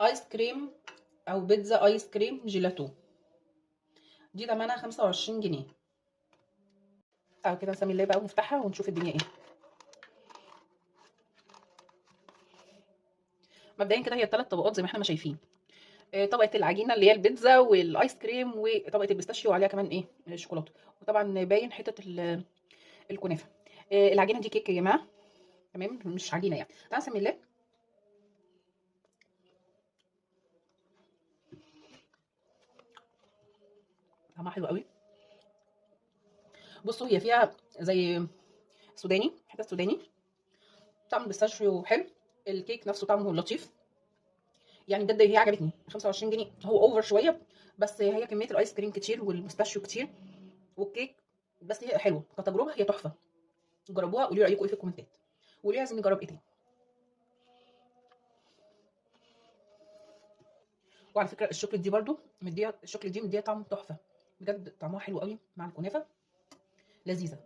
ايس كريم او بيتزا ايس كريم جيلاتو، دي ثمنها 25 جنيه. تعالوا كده نسمي الله بقى ونفتحها ونشوف الدنيا ايه. مبدئيا كده هي 3 طبقات زي ما احنا ما شايفين، طبقه العجينة اللي هي البيتزا والايس كريم وطبقه ال pistachio وعليها كمان ايه شوكولاتة، وطبعا باين حتة الكنافه. العجينة دي كيك يا جماعة، تمام، مش عجينه يعني. تعالوا نسمي الله. طعمها حلو قوي. بصوا هي فيها زي سوداني، حتة سوداني، طعم ال pistachio حلو، الكيك نفسه طعمه لطيف يعني بجد. هي عجبتني. 25 جنيه هو over شوية، بس هي كمية الايس كريم كتير وال pistachio كتير والكيك، بس هي حلوة كتجربة، هي تحفة. جربوها قولوا لي رايكم ايه في الكومنتات، وقولوا لي عايزين نجرب ايه تاني. وعلى فكرة الشوكليت دي برده مديها، الشوكليت دي مديها طعم تحفة بجد، طعمها حلو قوي مع الكنافه، لذيذة.